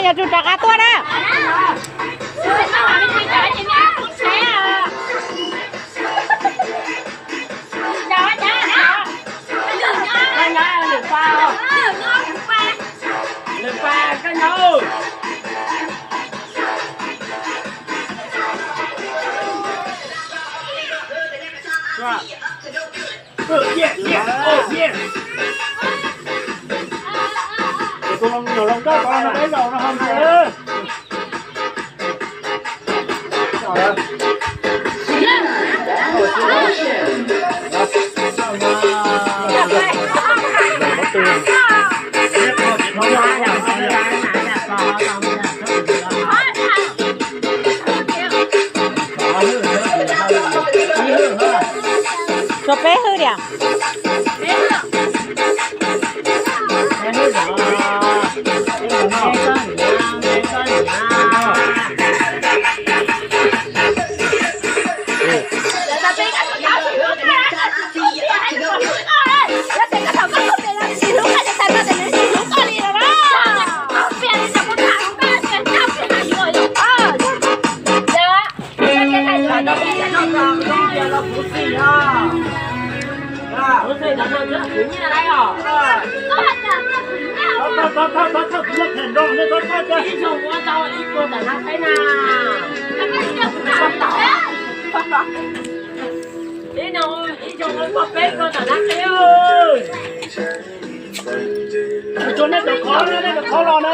Yog tug rov qab tuaj na. Tus nyuam hluas nkauj ko no peb zaum no ho ntsia. Rau peb hwj diam. Tsuas nej cov khov, nej cov khov los na.